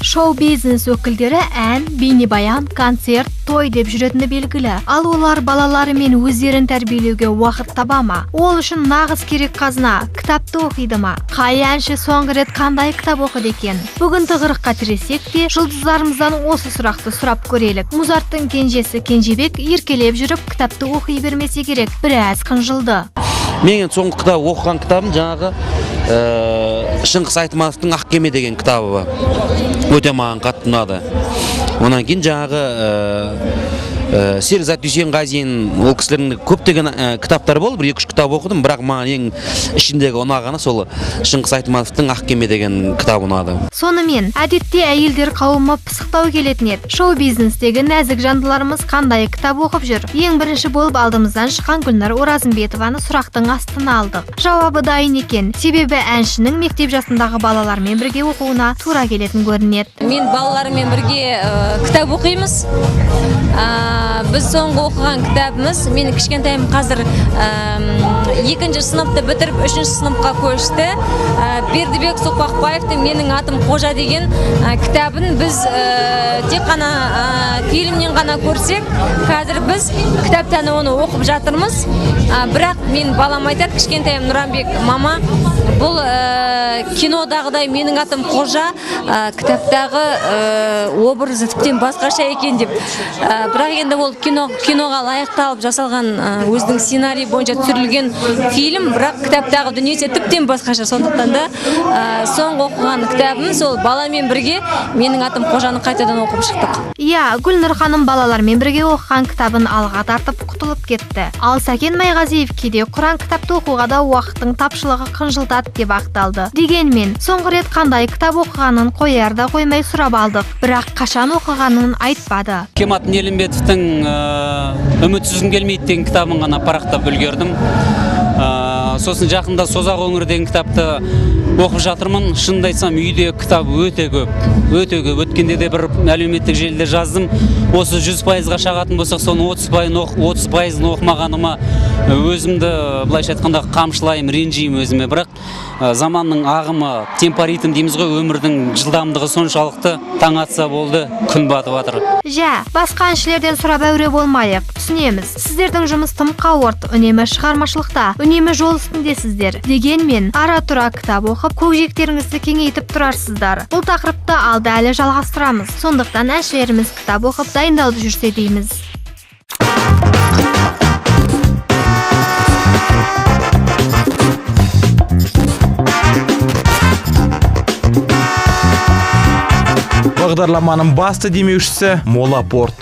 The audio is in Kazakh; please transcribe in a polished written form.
Шоу-бизнес өкілдері ән, бейнебаян, концерт, той деп жүретіні белгілі. Ал олар балалары мен өздерін тәрбиелеуге уақыт таба ма? Ол үшін нағыз керек қазына кітапты оқиды ма? Қай әнші соңғы рет қандай кітап оқыды екен? Бүгін тығырыққа тіресек те, жұлдыздарымыздан осы сұрақты сұрап көрелік. Музарттың кенжесі Кенжебек еркелеп жүріп кітапты оқи бермесе керек, біраз қынжылды. Мен соңғы кітап оқыған кітабым жаңағы Шыңғыс Айтматовтың Ақ кеме деген кітабы бар. Өте маған қатты ұнады. Онан кейін жаңағы Серікзат Дүйсенғазин, ол кісілердің көптеген кітаптары болды, бір екі-үш кітап оқыдым, бірақ маған ең ішіндегі ұнағаны сол Шыңғыс Айтматовтың Ақ кеме деген кітабы ұнады. Сонымен, әдетте әйелдер қауымы пысықтау келетін еді. Шоу-бизнестегі нәзік жандыларымыз қандай кітап оқып жүр? Ең бірінші болып алдымыздан шыққан Гүлнар Оразымбетованы сұрақтың астына алдық. Жауабы дайын екен. Себебі әншінің мектеп жасындағы балалармен бірге оқуына тура келетін көрінеді. Мен балаларыммен бірге кітап оқимыз. Біз соңғы оқыған кітабымыз, менің кішкентайым қазір екінші сыныпты бітіріп, үшінші сыныпқа көшті. Бердібек Соқпақбаевтың Менің атым Қожа деген кітабын біз тек қана фильмнен ғана көрсек, қазір біз кітаптан оны оқып жатырмыз. Бірақ мен балам айтады, кішкентайым Нұранбек, мама, бұл кинодағыдай Менің атым Қожа кітаптағы образы тіптен басқаша екен деп. Бірақ енді ол киноға лайықталып жасалған, өзінің сценарий бойынша түсірілген фильм, бірақ кітаптағы дүниесі тіптен басқаша. Сондықтан да соңғы оқыған кітабым сол баламен бірге Менің атым Қожаны қайтадан оқып шықтық. Иә, Гүлнұр ханым балалармен бірге оқыған кітабын алға тартып құтылып кетті. Ал Сәкен Майғазиев кейде Құран кітапты оқуға да уақыттың тапшылығы қынжылтады деп ақталды. Дегенмен, соңғы рет қандай кітап оқығанын қояр да қоймай сұрап алдық, бірақ қашан оқығанын айтпады. Кемат Нелімбетовтің Үміт үзгім келмейді деген кітабын ғана парақтап үлгердім. Сосын жақында Созақ өңірі деген кітапты оқып жатырмын. Шынымды айтсам, үйде кітап өте көп, өте көп. Өткенде де бір әлеуметтік желіде жаздым. Осы 100%-ға шағатын болсақ, соның 30%-ын оқымағаныма өзімді былайша айтқанда қамшылаймын, ренжимін өзіме. Бірақ заманның ағымы, темпоритм дейміз ғой, өмірдің жылдамдығы соншалықты, таң атса болды, күн батып жатыр. Жә, басқа әншілерден сұрап әуре болмайық, түсінеміз. Сіздердің жұмыс тым қауырт, үнемі шығармашылықта, үнемі жол үстіндесіздер. Дегенмен, ара-тұра кітап оқып, көкжиектеріңізді кеңейтіп тұрарсыздар. Бұл тақырыпты алда әлі жалғастырамыз. Сондықтан әншілеріміз кітап оқып дайындалып жүрсе дейміз. Бағдарламаның басты демеушісі Молапорт.